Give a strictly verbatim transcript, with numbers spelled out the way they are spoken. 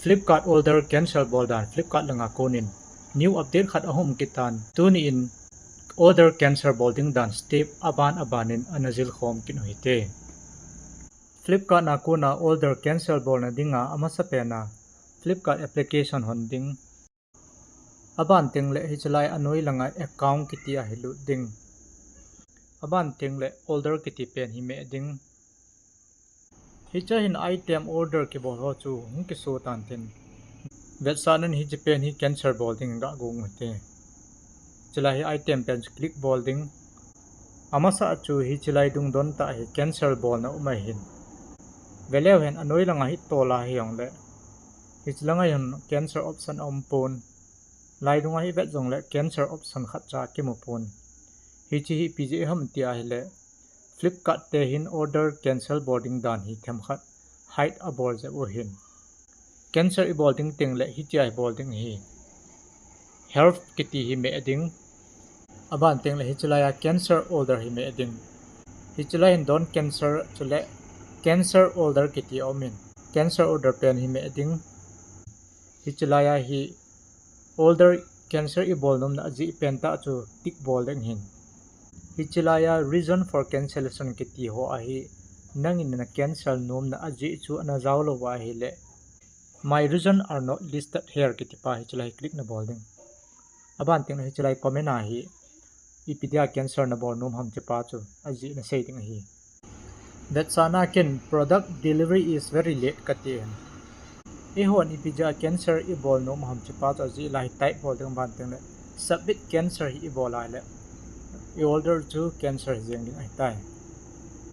Flipkart order cancel bol dan Flipkart langa konin new update khat ahung um kit tan, tuni in order cancel bol ding dan step aban aban in ana jil khom kit u hite. Flipkart na kona order cancel bolna dinga amasapen a Flipkart application hon ding. Aban teng le hiche lai anoi langa account kiti a hi lut ding. Aban teng le order kiti pen hi meh ding. Hiche hin item order kibol ho chu hung kiso tan tin, vetsahnan hiche pen hi cancel bol ding ga gong u hite. Hiche lai hi item pen chu click bol ding. Amasa chu hiche lai dungdon tah hi cancel bolna um ahin. Veleu hen anoi langa hi tol a hijongle, hiche langa hin cancel option aumpon. Lai dunga hi vet jongle cancel option khatcha kimupon. Hiche hi ipi jeh ham tia ahile, Flipkart te hin order cancel bol ding dan hi themkhat hide abol jeh u ahin. Cancel ibol ding tengle hitia hi bol ding ahi. Help kiti hi meh ding. Aban tengle hiche laiya cancel order hi meh ding. Hiche lai hin don't cancel chule cancel order kiti aumin, cancel order pen hi meh ding. Hiche laiya hi order cancel ibol nomna ajeh pentah chu tick bol ding ahin. Hiche laiya reason for cancellation kiti ho ahi, nangin na cancel nomna ajeh chu ana jaolou va ahile, My reason are not listed here kiti pa hiche lai click nabol ding. Aban tengle hiche lai comment a hi ipi dia cancel nabol nom ham tipa chu ajeh nasei ding ahi. Vetsahna ken product delivery is very late kati ahin. Eihon ipi jeh a cancel ibol nom ham tipa chu ajeh lai type bol ding, aban tengle submit cancel hi ibol a ahile i order chu cancel hi jeng ding ahitai.